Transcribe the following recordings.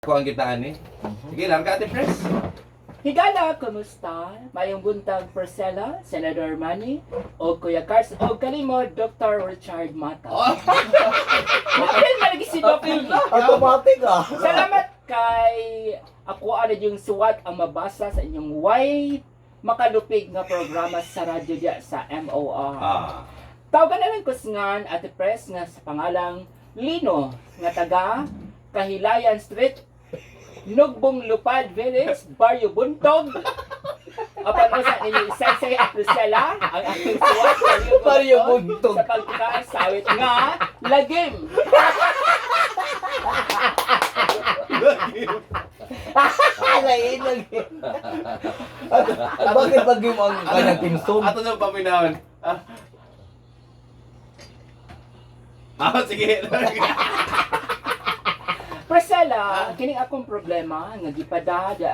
Ako ang gitaan eh. Sige, larga, Ate Pres. Higala, kumusta? Mayong buntag, Priscilla, Senator Manny, o Kuya Cars, o kalimo, Dr. Richard Mata. Oh! Apil malagi si Doc. Automatic ah. Salamat kay ako ano yung suwat ang mabasa sa inyong way makalupig nga programa sa radyo diya sa MOR. Tawagan na lang kusngan Ate Pres nga sa pangalang Lino nga taga Kahilayan Street, Nugbong Lupad Village, Barrio Buntog. Apan usa ninyo isaysay at Priscilla ang aking suwat Barrio Barrio Buntog. Sa pagtukaan sa awit nga Lagim. Lain lang. Bakit pag yung ang kanyang timsum? Ato na paminahon. Ah. Ah, sige. Priscilla, kining akong problema nga gipadada.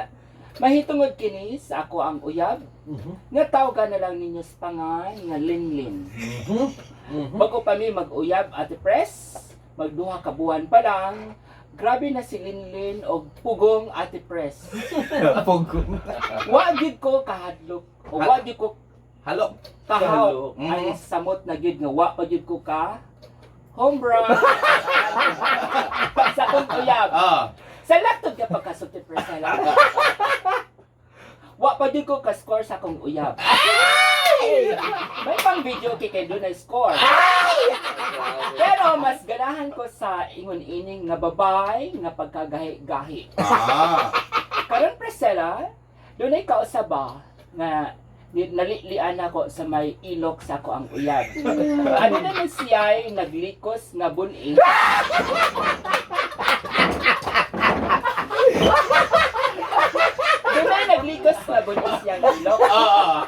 Mahitungod kini sa ako ang uyab. Nga tawgan na lang ninyo sa pangan nga Linlin. Bago pa mi mag-uyab, Ate Pres, magduha ka buwan pa lang, grabe na si Linlin og pugong, Ate Pres. Pugong. Wa gyud ko kahadlok o wa gyud ko Halo. kahaw. Kahadlok. Ang samot na gyud nga wa pa gyud ko ka home run sa akong uyab. Sa laptop ka pagkasulti, Priscilla. Wa pa gyud ko ka-score sa akong uyab. May pang video kay kay doon score. Pero mas ganahan ko sa ingon ining nga babay nga pagkagahi-gahi. Karon, Priscilla, dunay kausaba nga nalilian ako sa may ilok sa ako ang uyab. Ano naman siya ay naglikos nga buni. Dunay naglikos nga buni siyang ilok.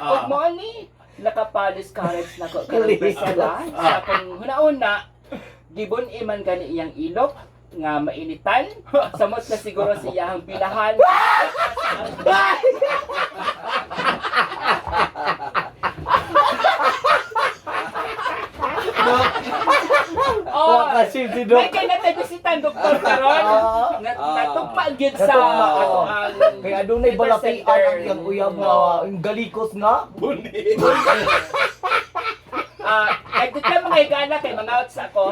Ug mo ni nakapalis courage na ko karon, Priscilla, sa akong hunauna gibon iman gani iyang ilok nga mainitan samot na siguro sa iyang bilahan. Oh, Wala kasi si Doc. may kay natay bisitan doktor karon. Natugpa gyud sa Natugpa, ato oo. ang Kaya dunay balapian ang iyang uyab nga yung galikos nga. Buni. Ah, nagdit lang mga higala kay mga outs ako.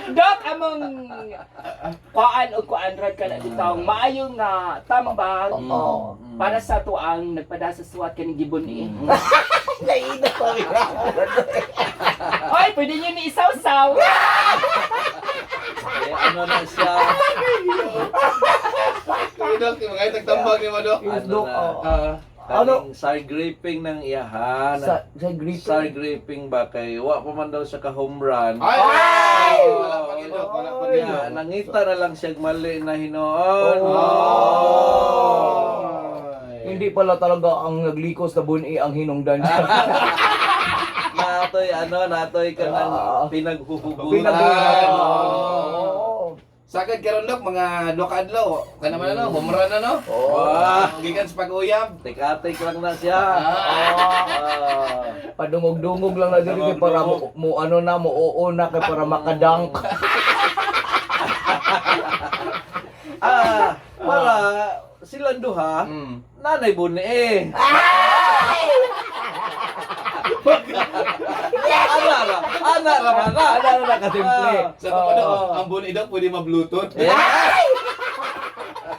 Dok, among kuan o kuan rad ka na dito, maayo nga tambag para sa ato ang nagpada sa suwat kaning gibon eh. Lain na pa rin. Hoy, pwede niyo ni isawsaw. Eh, ano na siya? Sige, Dok. Mga itagtambag ni mo, Dok. Yes, Ano Doc. na? Oo. Ano? Ano? Side gripping ng iyahan. Sa grip. Side gripping ba kay wa pa man daw siya ka home run. Ay! Ay! Wala pa gid, Dok. Wala pa gid. Kaya nangita na lang siya mali na hinoon. Oh. Hindi pala talaga ang naglikos na buni ang hinungdan niya. Natoy ano, natoy ka ng pinaghuhugutan. Pinaghuhugutan. Oo. Sagad karon, Dok, mga dok adlaw. Kana man ano, home run ano? Oo. Wah. Gikan sa pag-uyab. Tik-atik lang na siya. Padungog-dungog lang na diri kay para mo ano na mo oo na kay para makadunk. Para silang duha, nanay buni eh. Ana ra, ana ra man na. Ana na nakasimple. Sa to pa, Dok, ang buni, Dok, pwede ma-Bluetooth.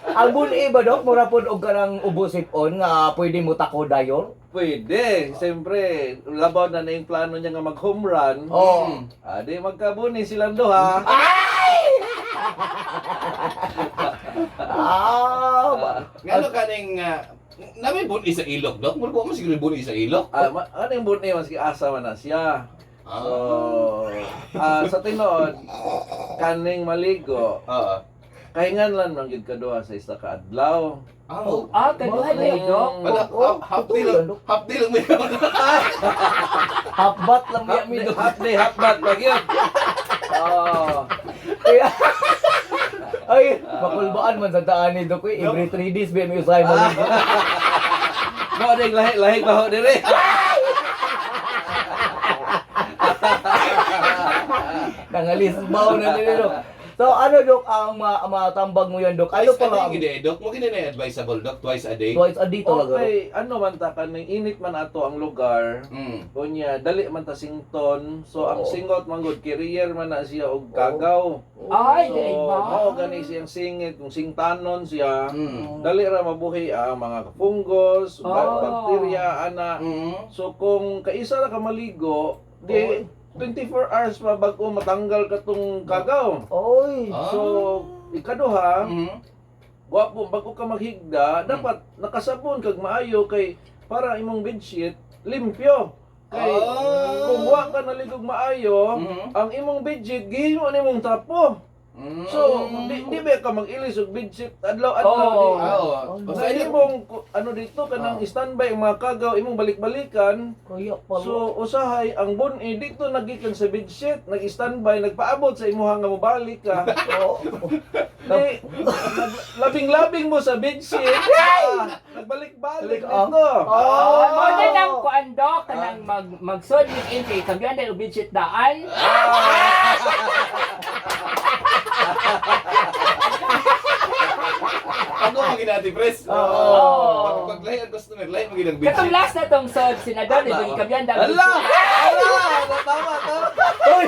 Ang buni ba, Dok, mura pod og kanang ubosip on nga pwede mo tako dayon? Pwede, siyempre, labaw na na yung plano niya nga mag-home run. Oo. Ah, di magkabuni silang duha. Ngano kaning nami buni sa ilok, Dok? Mura ko man siguro buni sa ilok. Ah, ano yung buni maski asa man na siya. So, sa tinuod, kaning maligo, Oo. kahingan lang man gyud kaduha sa isa ka adlaw. Oh. Ah, kaduha na yun, Dok. Wala, Oh, half day lang. Half day lang may Half-bat lang Half niya mi day, Dok. half day, half bath pag yun. Oh. Ay, makulbaan man sa daan ni Dok. Eh. Every 3 days ba may usay maligo. Mo ding lahi-lahi baho dire. Nangalisbaw na nila, Dok. So ano, Dok, ang matambag mo yan, Dok? Ano Twice a pala day ang gid eh, Dok. Mo gid na advisable, Dok, twice a day. twice a day talaga, Dok? Okay, ano man ta kaning init man ato ang lugar. Unya, dali man ta sington. So ang singot man gud carrier man na siya og kagaw. Ay, So di ba? mao gani siyang singit kung singtanon siya. Dali ra mabuhi ang mga fungus, bakterya ana. So kung kaisa ra ka maligo, di 24 hours pa bago matanggal katong kagaw. Oy. So ikaduha, gwapo bago ka maghigda, dapat nakasabon kag maayo kay para imong bedsheet limpyo. Kay kung wa ka naligog maayo, ang imong bedsheet gihimo nimong trapo. So di ba ka mag-ilis og bedsheet adlaw-adlaw di. Oo. Sa Basta imong ano dito kanang standby ang mga kagaw imong balik-balikan. Kaya pala. So usahay ang bun-i dito nagikan sa bedsheet, nag-standby, nagpaabot sa imuha nga mobalik ka. Oo. Di, labing-labing mo sa bedsheet. Nagbalik-balik dito. Oh, mo na nang kuan, Dok, kanang magsod yung entry, kambiyan dahil ubidget daan. Ako ang ginati press. Oo. Pag paglahi ang customer, lahi mo ginang Katong bedsheet. last na tong sod, sinador, di ba kambiyan dahil Ala! Ala! Tama, tama. Oy!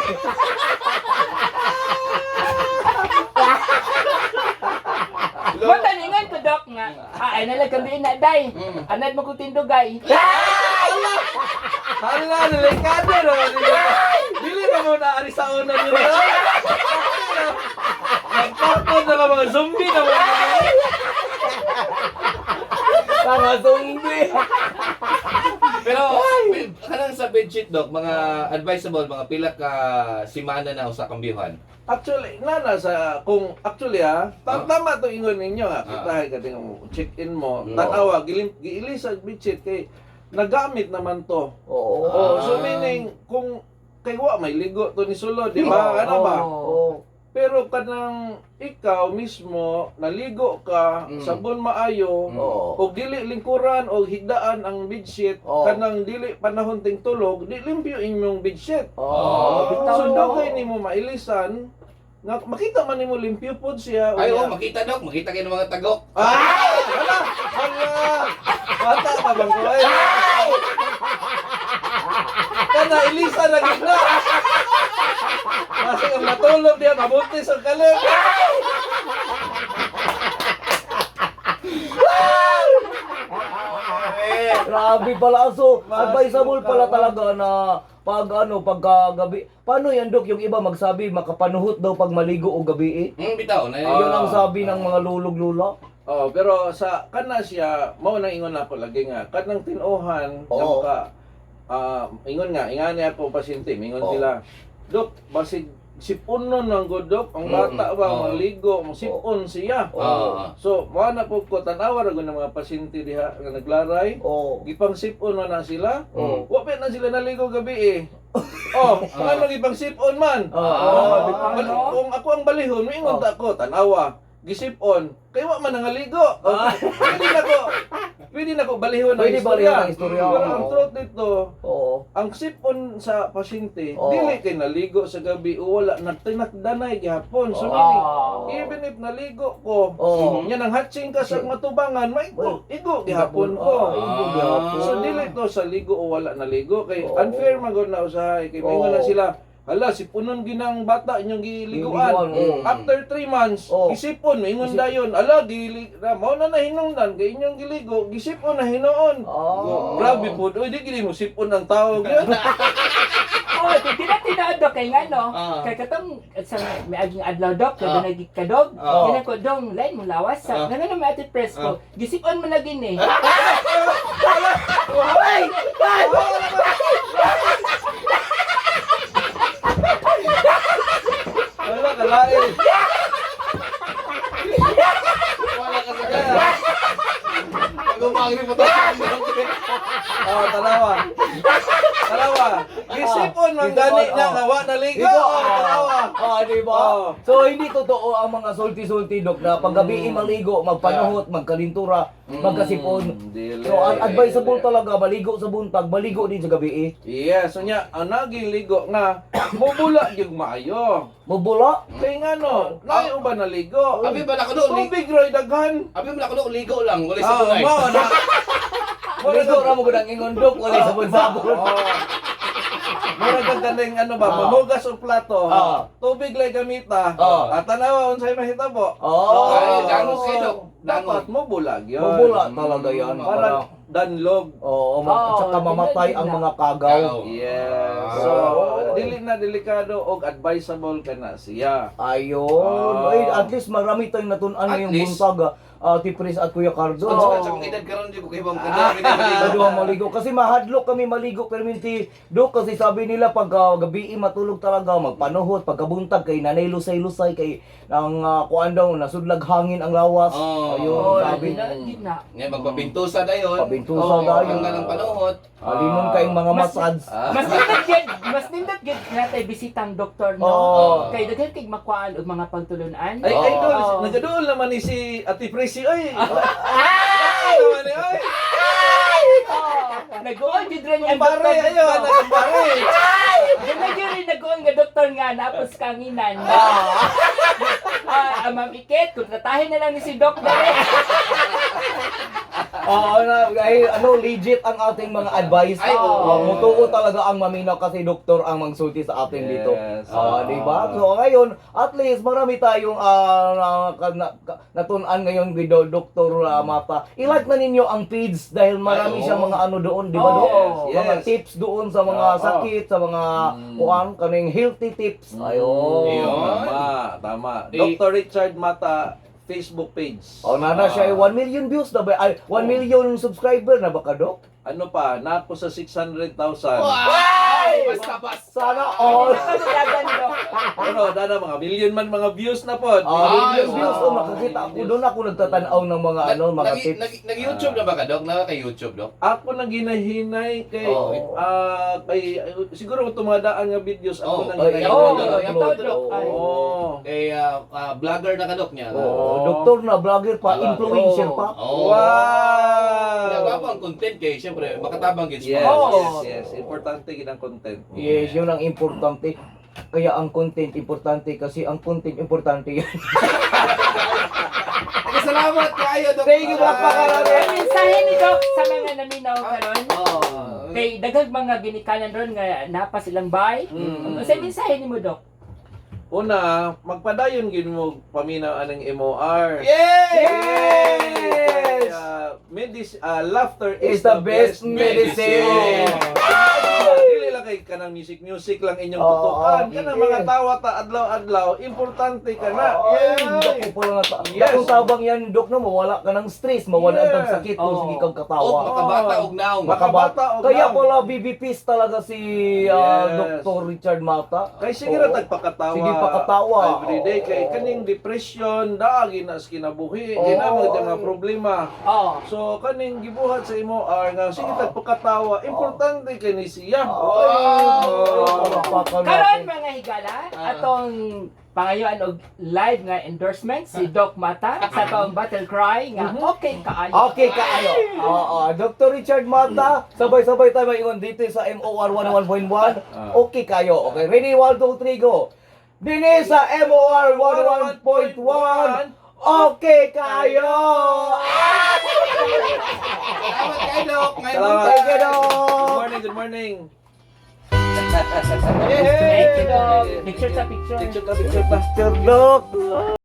Mo taningan ko, Dok, nga. Ah, ay nalag kambiyan na day. Anad mo kong tindugay. Hala, delikado naman dito. Dili na mo na ari sa una dito. Nagpakot na lang mga zombie na mga. Tama, zombie. Pero kanang sa bedsheet, Dok, mga advisable mga pila ka simana na usa kambyuhan. Actually, nana sa kung actually tama to ingon ninyo ha. Kita hay ka mo check in mo. Tanawa gilim giilis ang bedsheet kay nagamit naman to. Oo. Oh, so meaning kung kay wa may ligo to ni sulod, di ba? Ano ba? Oo. Pero kanang ikaw mismo naligo ka, sabon maayo, og dili lingkuran og higdaan ang bedsheet, kanang dili panahon ting tulog, di limpyo inyong bedsheet. Oo. Bitaw, So no? dugay nimo mailisan, nga makita man nimo limpyo pod siya. Ay, unya. oh, makita, Dok, makita kayo ng mga tagok. Ah! Hala! Hala! Bata ka bang ko? Kana ilisa na gid na. Kasi ang matulog diya mabuntis ang kalit. Grabe pala. So, Mas- advisable pala talaga na pag ano, pagka gabi. Paano yan, Dok? Yung iba magsabi, makapanuhot daw pag maligo o gabi eh. Bitaw na. Yun ang sabi ng mga lulog-lula. Oh, pero sa kana siya mao nang ingon ako lagi nga kanang tinuohan nga maka ingon nga ingani ako pasyente mingon sila. Dok, basig sipunon ng godok ang bata ba maligo mo sipon siya. So, mao na po ko tan-awa ra gud ng mga pasyente diha nga naglaray. Gipang sipon man na sila. Wa pa na sila naligo gabi eh. Oh, ngano gipang sipon man? Oo. Bitaw, no? Kung ako ang balihon, moingon ta ako, tan-awa. Gisipon, kay wa man nangaligo. Oh, pwede na ko. Pwede na ko balihon ang Pwede istorya. balihon ang istorya. Pero ang Oo. truth dito, ang sipon sa pasyente, dili kay naligo sa gabi o wala nagtinakdanay gihapon. So meaning, even if naligo ko, nya nang hatching ka sa matubangan, maigo, igo gihapon ko. Igo gihapon. So dili to sa ligo o wala naligo kay unfair man gud na usahay kay moingon na sila, hala sipunon ginang bata inyong giliguan. Giliguan, oo. After 3 months, gisipon moingon dayon, ala gili na mao na nahinungdan kay inyong giligo, gisipon na hinuon. Grabe pud, oy di gini mo sipon ang tao gyud. Oh, di na tinood, Dok, kay nga, no? Kay katong sa may aging adlaw, Dok, uh, nagikadog. Kaya ko dong lain mo lawas sa. Nga nga may ate press ko. Gisipon mo lagi ni. Ay! Ay! Wala ka lain. Wala ka sa kanya. Pag umangin mo to. Oh, tanawa. Tanawa. Gisipon man gani Gisipon, na oh. nga wa naligo. Ikaw, Oh, tanawa. di ba? Oh. So, hindi totoo ang mga sulti-sulti, Dok, na paggabi maligo, magpanuhot, magkalintura, magkasipon. Dili. So, ang advisable talaga, maligo sa buntag, maligo din sa gabi eh. Yes, unya ang nagiligo nga mubula gyud maayo. Mubula. Kay ngano, layo ba naligo? Abi ba na ko doon? Tubig roy daghan. Abi mo na ko doon, ligo lang, wala sa Ah, tunay. mao na. Maligo ra mo gud ang ingon, Dok, wala sabon-sabon. Oh. Mura kag kaning ano ba, mahugas og plato. Tubig lay gamita. At tanawa unsay mahitabo. Oh. Ay, dangos kayo, Dok. Dapat mo bulag yun. Mubula talaga yan. Para danlog. Oo, at saka Oo, mamatay ang mga kagaw. Kagaw. Yes. So, dili na delikado og advisable ka na siya. Ayun. Ay, at least marami tayong natun-an At ngayong least. buntag, Ate Pris at Kuya Cardo. Sa akong edad karon di ko kay bang kada Kaduha maligo. Kasi mahadlok kami maligo perminti. Do kasi sabi nila pag gabi matulog talaga magpanuhot pagkabuntag kay nanay lusay-lusay kay ang kuan daw nasudlag hangin ang lawas. Oh. Ayun, Oh, sabi. di na, di na. Ngayon magpapintusa dayon. Pabintusa Oo, dayon. Hanggang ang panuhot. Alimon kayong mga massage. Mas nindot gyud natay bisitang doktor, no? Oo. Kay daghan kay makuan og mga pagtulunan. Ay, ay, Oo. dol, nagaduol naman ni si Ate Prissy, oy. Ay! Naman ni, oy. Oh, nag-uon gyud rin ang Kumpare, doktor. ayo, anak kumpare. Dili gyud rin nag-uon nga doktor nga napos kanginan. Ma'am Iket, kontratahin na lang ni si Doc dali. Oo, na, ay, ano, legit ang ating mga advice. Ay, oo. Oo, mutuo talaga ang maminaw kasi doktor ang mangsulti sa atin dito. Yes. Ah, di ba? So ngayon, at least marami tayong natun-an ngayon with Dr. Mata. I-like na ninyo ang page dahil marami Ay, oo. siyang mga ano doon, di ba, Oo. Dok? Yes, Mga yes. tips doon sa mga sakit, sa mga kuan kaning healthy tips. Ayun. Ayun. Tama, tama. Dr. Richard Mata Facebook page. Oh, nana siya ay 1 million views na ba? Ay, 1 million subscriber na ba ka, Dok? Ano pa, nako sa 600,000. Ay, basta basta. Sana all. Nakadagan, Doc. Pero dana mga million man mga views na pod. Ah, Ay, million views. wow. Oh, makakita ako doon ako nagtatanaw ng mga ano, mga tips. Nag-YouTube na ba ka, Dok? Naka kay YouTube, Dok? Ako nang ginahinay kay Oo. kay siguro tumadaan nga videos ako Oo. nang Ay, ginahinay. Oo, ay, ikaw, Dok. Ay. Oo. Eh, vlogger na ka, Dok niya. Oh, doktor na, vlogger pa, Vlogger. influencer pa. Oo. Wow! Nagwapo ang content kay siyempre makatabang gid Yes, Oo. yes, yes. Importante gid ang content. Yes, yun ang importante. Kaya ang content importante kasi ang content importante yan. Salamat kayo, Dok. Thank you, palakpakan natin. Ang mensahe ni Doc sa mga naminaw karon. Oo. Kay daghang mga ginikanan ron nga napa silang bay. Sa mensahe nimo, Doc? Una, magpadayon gid mo paminaw anang MOR. Yay! Yes! Laughter Is the best medicine. Dili lang kay kanang music music lang inyong Oo, tutukan. Kanang mga yes. tawa ta adlaw-adlaw, importante ka na. Ay, Yay! dok ko pala nga. Yes. Dakong tabang yan, dok, no, mawala ka ng stress, mawala Yes. ang sakit, kung Oo. sige kang Og katawa. makabata og naong. Makabata og Kaya naong. pala BBPs talaga si Yes. Dr. Richard Mata. Kay sige ra Oo. tagpakatawa. Sige pakatawa. Every day kay Oo. kaning depression daagi na sa kinabuhi, Oo. ginamang mga problema. Oh. So kaning gibuhat sa imo ar nga sige tagpakatawa, importante kay ni siya. Ay, Oo. palakpakan Karon natin. mga higala, atong pangayuan og live nga endorsement si Doc Mata sa atong battle cry nga okay kaayo. Okay kaayo. Oo, Dr. Richard Mata, sabay-sabay tayo maingon dito sa MOR 101.1. Okay kayo. Okay, ready? 1, 2, 3, go. Dini sa MOR 101.1. Okay kayo. Salamat kayo, Dok. Ngayon, Salamat. Thank you, Doc. Good morning, good morning. Thank you, Doc. Picture sa picture. Picture ta, picture ta. Picture, Doc.